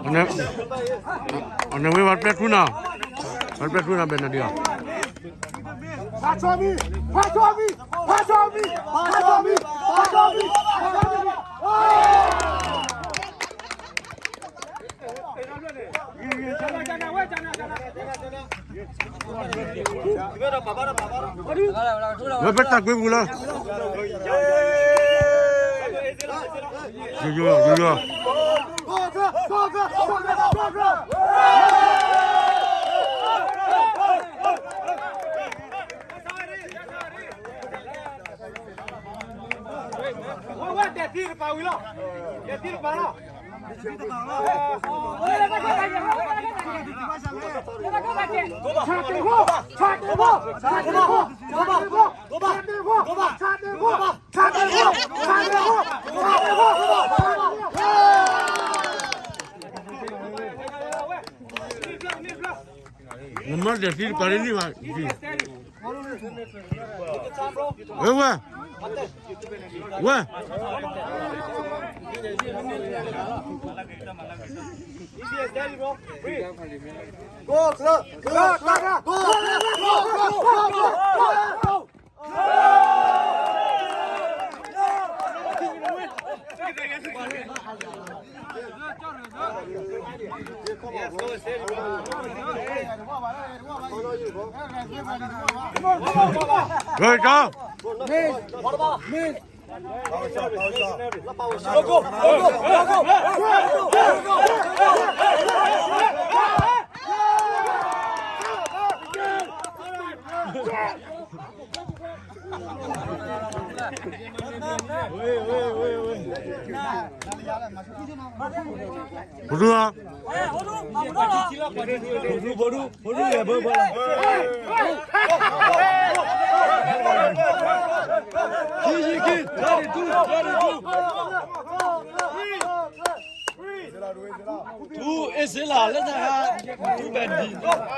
အန့ၣ် အန့ၣ်ဝဲ ဝဲပျဲထူနၤ, ဝဲပျဲထူနၤ ဘဲနဒံအီၤ ဖးဆီမံ, ဖးဆီမံ, ဖးဆီမံ, ဖးဆီမံ, ဖးဆီမံ, ဖးဆီမံ. ဝဲပတၢ်ကွံပူၤလီၤ. ယိယိယိယိ ဝဲတဲသံတပာ်ဝံၤလီၤ, တဲသံတပာ်လီၤ. နမ့ၢ်တဲသံတပာ်လၢန့ၣ်ဘၣ်, ဝဲဝဲ, ဝဲ, ထူအ့စ့လးလၢတၢ်ဟး, ထူဘဲၣ်ဒံး,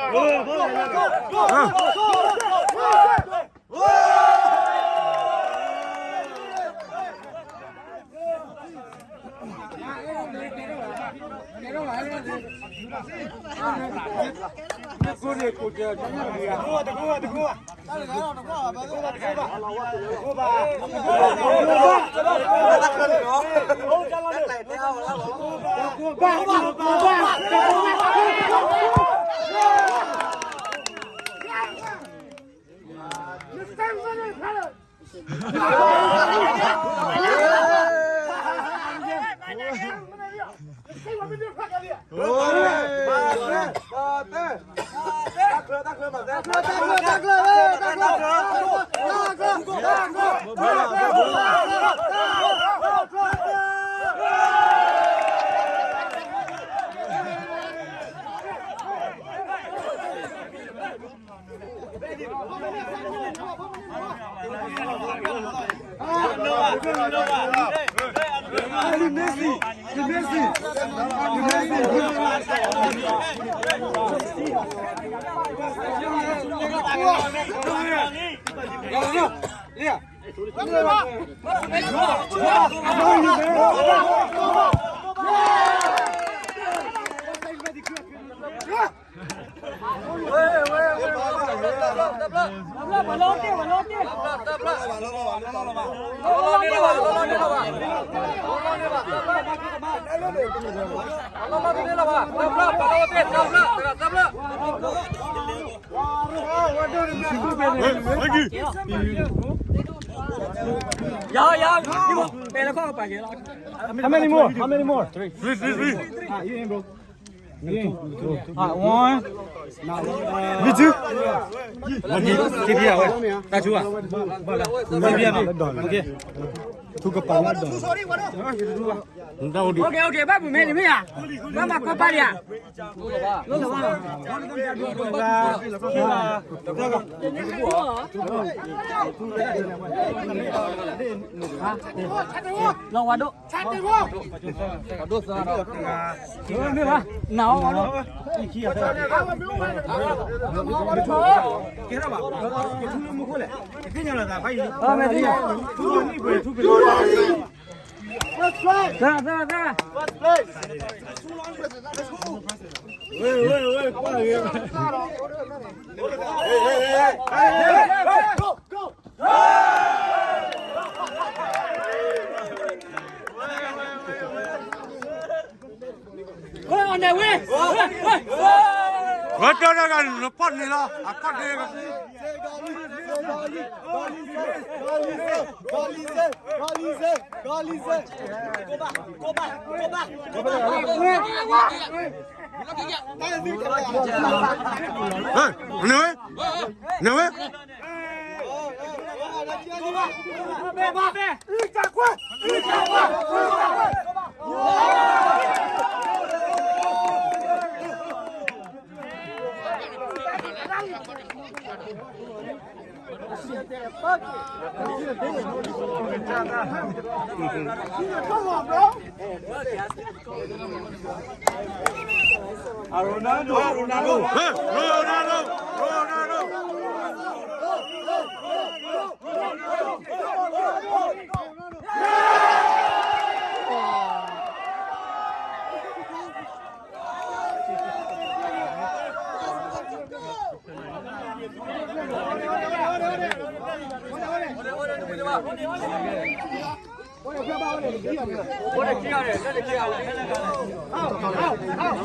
How many more? How many more? Three, three, three. Ah, you in, bro. Ah, one. Me too. One, two, three, ah, wait. That's two, ah. Three, ah, okay. ထုကပၤလၢဒိး, တၢ်အိၣ်ဒံး, ဘၣ်ပူၤမ့ၢ်န့ၣ်မ့ၢ်ဧါ, ဘၣ်မၤကီၢ်ပၤဒံးဧါ, လီၤဝါဒိၣ်, နၤအီၣ်ဝါဒိၣ်, ဝဲတၢ်တဂၤနဖီၣ်န့ၣ်လီၤ အကီၢ်ဒ့ န့ၣ်ဝဲ, န့ၣ်ဝဲ,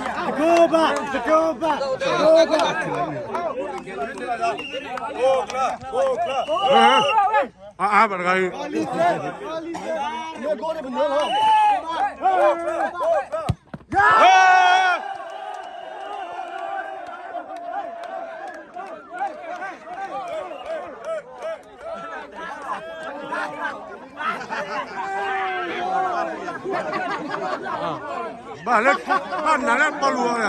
တကဘၣ်, တကဘၣ်, တကဘၣ်, အါအါဘၣ်တဂၤအံၤ, ဘၣ်လၢ, ဘၣ်နၤလၢပီလူၤအီၤန့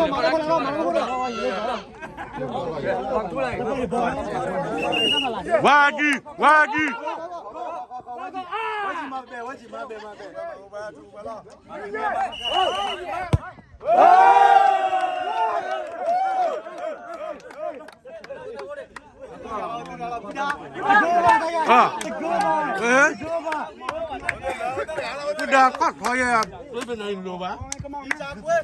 ၣ်, ဝါဒံ, ဝါဒံ. ကုဒါခီၣ်ထီယဲၢ်, ပနလိၤဘၣ်, ဂိၢ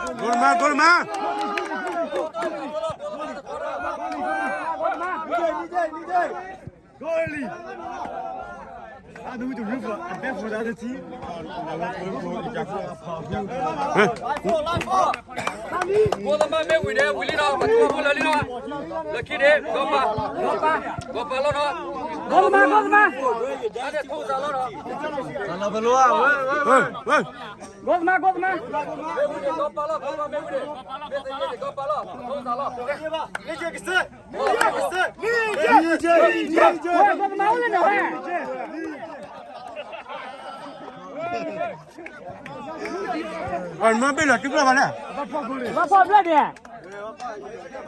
်လမါ, ဂိၢ်လမါ. ကိးသမါမ့ၢ်ဝံၤန့ၣ် ဝံၤလံလီၤ, ပှၤသုးဖိလၢာ်လံလီၤ, လၢခံန့ၣ် ဂီၤပၤ, ဂီၤပၤလီၤနီၤ, ဂီၤသမါ, ဂီၤသမါ, ဂီၤသမါ, ဂီၤသမါ, ဂီၤပၤလီၤ, ဂီၤပၤမ့ၢ်ဝံၤန့ၣ်, မ့ၢ်သ့န့ၣ် ဂီၤပၤလီၤ, ဂီၤသမါလီၤ. အမ့ၢ်ဘ့ၣ်လီၤတဘျီဘၣ်လဲၣ်, ဘၣ်ဖီၣ်ဘျီဒ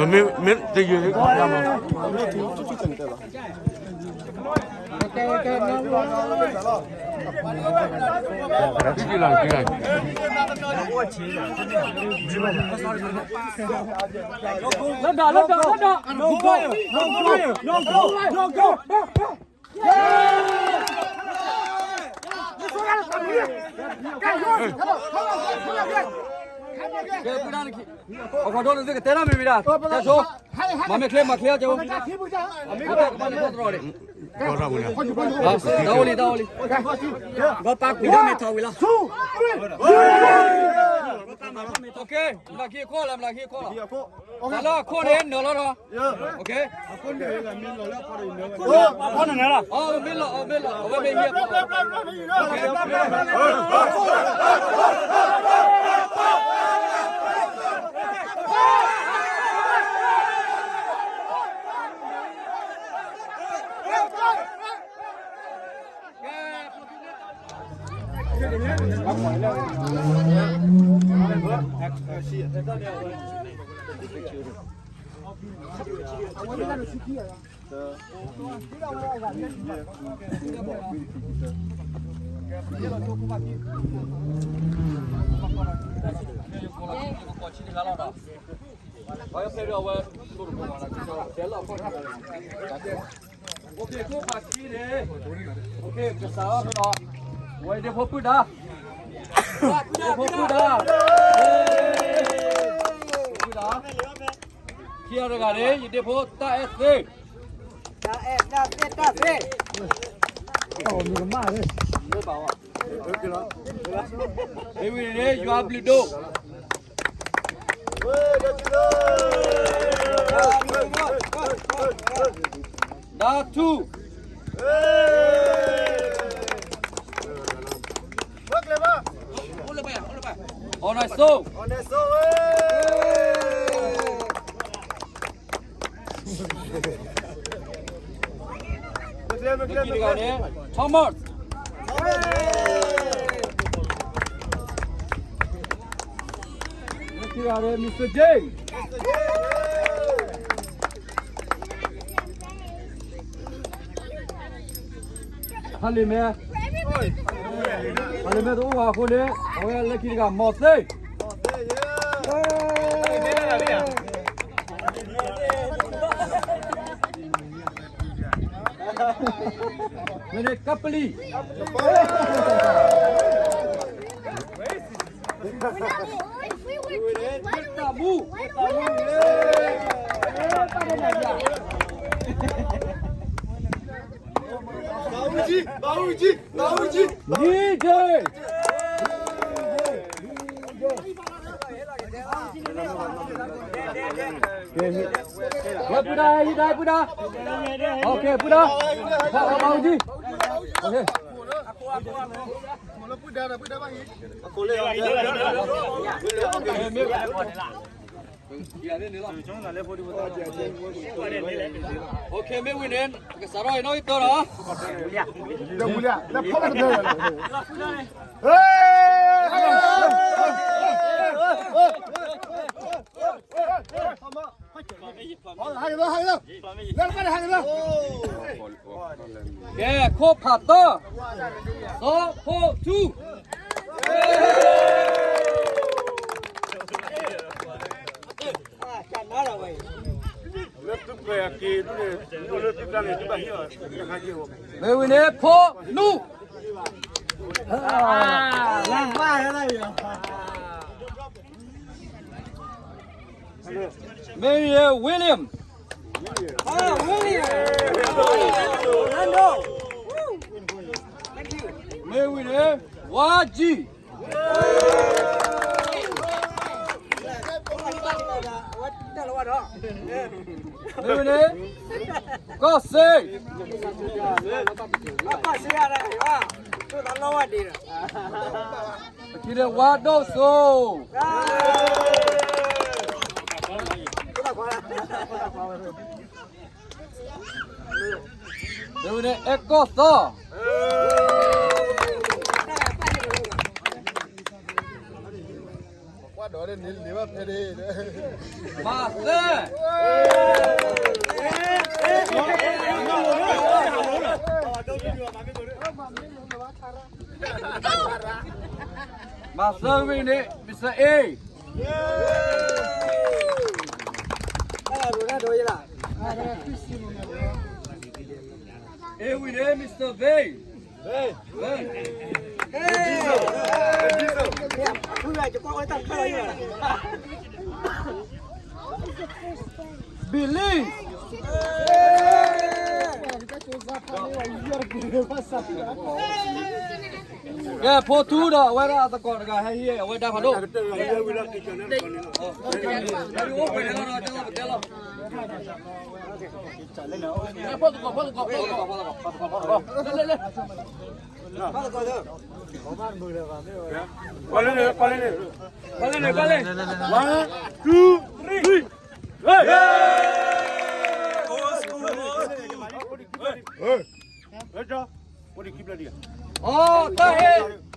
ဲး, မ့ၢ်တယုၢ်, လၢဒီး, လၢဒီး, လၢဒီး, no go, no go, no go, no go. ကဲ ပှၤဒၣ်နခံ အခီၣ်ဒိၣ်နသုကတဲတၢ်မ့ၢ်ဝံၤဒၣ် ကဲဆိ မၤမ့ၢ်ချ့ မၤချ့အကဲ မ့ၢ်ကဲကမၤန့ၣ်ထီၣ်တရီၤန့ၣ် တၢ်အိၣ်လံ တၢ်အိၣ်လံ ဘၣ်ပာ်ကွံာ်တၢ်မ့ၢ်ထီၣ်ဝံၤလီၤ OK မၤခံအခိၣ်လၢ မၤခံအခိၣ်လီၤ တၢ်လၢအခိၣ်န့ၣ်နၢၤလီၤဒီး OK အခိၣ်န့ၣ်လီၤ အဝဲမ့ၢ်လီၤ အဝဲမ့ၢ်လီၤ အဝဲမ့ၢ်ဟံၣ်အခိၣ် ကစးထီၣ်ဒီး ဝဲဒ့ဖိပုၢ်ဒါ ဒ့ဖိပုၢ်ဒါ ပုၢ်ဒါ ခံဂၤတဂၤန့ၣ် ယဒ့ဖိတၢ်အဲၣ်သ့ တၢ်အဲၣ်တၢ်သ့တၢ်သ့ မ့ၢ်ဝံၤန့ၣ် ယွၤဘျုးဒိၣ် ဒါထူ အီၣ်နဲစိ လၢခံတဂၤန့ၣ် Thomas လၢခံတဂၤန့ၣ် Mister James ဟါလ့ၤမဲ ဟါလ့ၤမဲတအိၣ်ဘၣ်အဃိန့ၣ် အဝဲလၢခံတဂၤ မီၢ်သ့ မ့ၢ်န့ၣ် ကပလံၤ တၢ်မူ ဘၣ်အူကၠံ ဘၣ်အူကၠံ ဘၣ်အူကၠံ နံၤဒ့ ဝဲပုၢ်ဒါ ဟဲဟံးဒါပုၢ်ဒါ OK ပုၢ်ဒါ ဘၣ်အူကၠံ OK OK မ့ၢ်ဝံၤန့ၣ် ကစးထီၣ်အံၤနီၣ်ဂံၢ်တၢဒီး ကဲ ခိၣ်ဖးသီ စီၤဖိထူ လၢသုပှဲၤအက့ၤဒ်န့ၣ် လၢသုကျါန့ၣ် သုဘၣ်ဟံးအီၤ မ့ၢ်ဝံၤန့ၣ် ဖိနူ မ့ၢ်ဝံၤန့ၣ် William မ့ၢ်ဝံၤန့ၣ် ဝါကၠံ မ့ၢ်ဝံၤန့ၣ် ကီၢ်စ့ ကီၢ်စ့ အခံန့ၣ် ဝါဒိၣ်စိ မ့ၢ်ဝံၤန့ၣ် အဲၣ်ကီၢ်သီ မၤသဲ မၤသဲဝံၤန့ၣ် Mister A အ့ၣ်ဝံၤန့ၣ် Mister Vin ဝဲ Billy. ကဲ ဖိထူဒီးအဝဲဒၣ်အသကိးတဂၤဟဲဟံးအဝဲဒၣ်ဖးဒိၣ်. ပှၤလဲၣ်န့ၣ် ပှၤလဲၣ်န့ၣ် ပှၤလဲၣ်န့ၣ် one, two, three, hey! အိၣ် တၢ်ဟ့ၣ်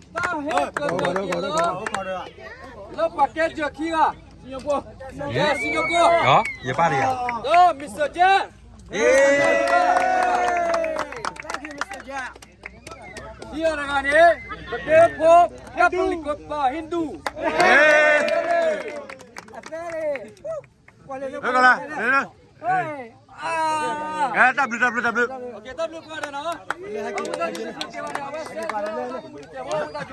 တၢ်ဟ့ၣ်ကဒီးက့ၤလီၤ လၢပှၤကဲစၢၤခံဂၤ စံယိၤကိၣ် စံယိၤကိၣ် ယပၢ်တဂၤ ဒီး Mister Jack ခံဂၤတဂၤန့ၣ် ပဒ့ဖိ ကပလံၤကပၤ Hindu အသဲန့ၣ် လၢကလါ တၢ်ဘျုး တၢ်ဘျုး တၢ်ဘျုး တၢ်ဘျုး တၢ်ဘျုး တၢ်ဘျုး